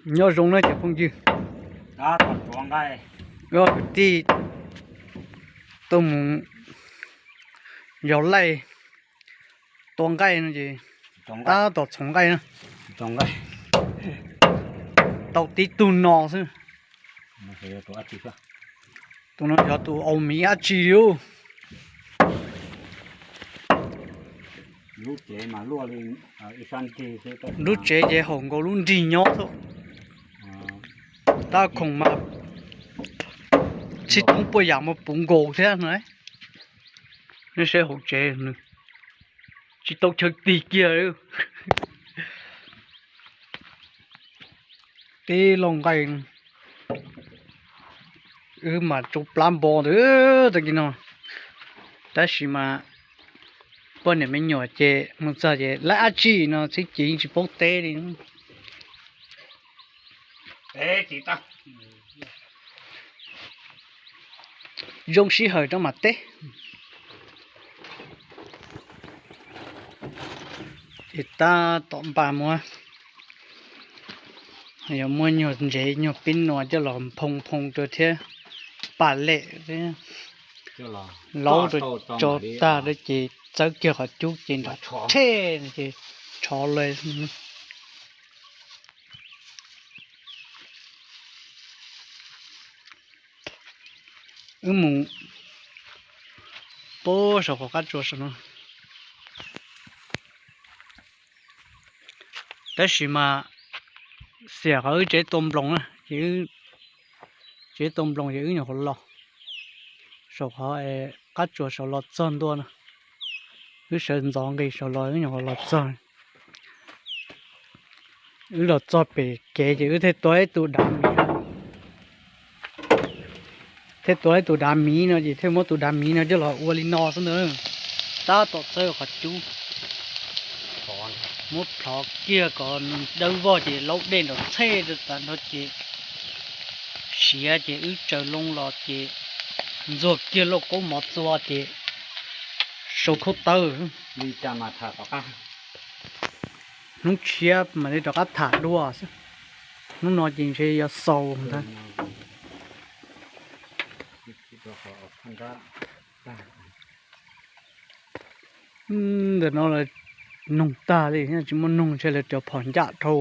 Nyob zoo na cov phooj ywg, kwv tij tuaj mus yos laij tua nqaij no ces tab tom txhoov nqaij na. Tau tib tug no xwb. Tus no yog tus au miv dab tsi li. Lub tsev ces haum nkaus lub nrig nyob xwb. Tab khoom mas txhij toob puaj yam mas puv nkaus thiab no. Nej saib hauv tsev nws tsis tau chaw tig kiag li. Tib loj nqaij, wb mas tsau plab npo ntawd tag kis no. Tab sis mas poj niam me nyuam ces mus txog ces laib dab tsi no txhib ces yeej tsis paub teb li. Zoo sij hawm rau mam teb. Ces tab tom npaj muab, yog muab nyuag ntsev nyuag pib nua coj los nphoo nphoo rau thiab, paj lem thiab, laub rau tso tag rau ces txawb kiag qhov cub ces nram tsheb ces tshov lawm. Wb mus pub saum qhov qab tsuas saum no. Tab sis mas xiam qhov wb tsev tua nploos na, ces wb tsev tua nploos ces wb nyuam qhuav los saum qhov qab tsuas saum los txog ntua no. Wb sawv ntxov nqis saum los wb nyuam qhuav los txog. Wb los txog pem kev ces wb thiaj tua ib tug dav miv. Thiaj tua ib tug dav miv no ces thiaj muab tus dav miv no coj los ua li no xwb ntag. Tab tom txawb qhov cub, muab plhov kiag kom nws dawb vog ces laub dej nram tsheb rau tas nrho ces siav ces wb tsaws loo los ces ntxuag kiag lauj kaub mov txua ces sau khaub tawb. Hnub tshiab mam li rov qab tham dua xwb. Hnub no ces ntshe yuav xaus ntag. Ntawm no lawv noog tag li, tsis muaj noog ntshe lawv cov phom ncaj dhau.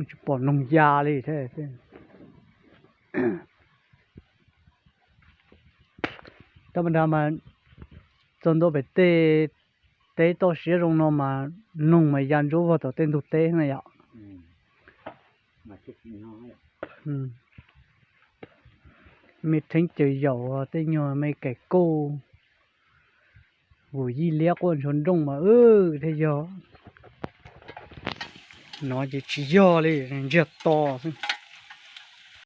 Tsis pom noog ya li thiab. Tab mas nrad mas txog ntua pem tej teb toj siab zoo no mas noog mas ya ntsuab vog tom tej ntug teb na yom. Me theeb caws yaum tej nyuag me kaim kauj vum yij liab quaj ntshua nrooj mas thiaj yog. No ces tsis yog li, ntsiag to xwb.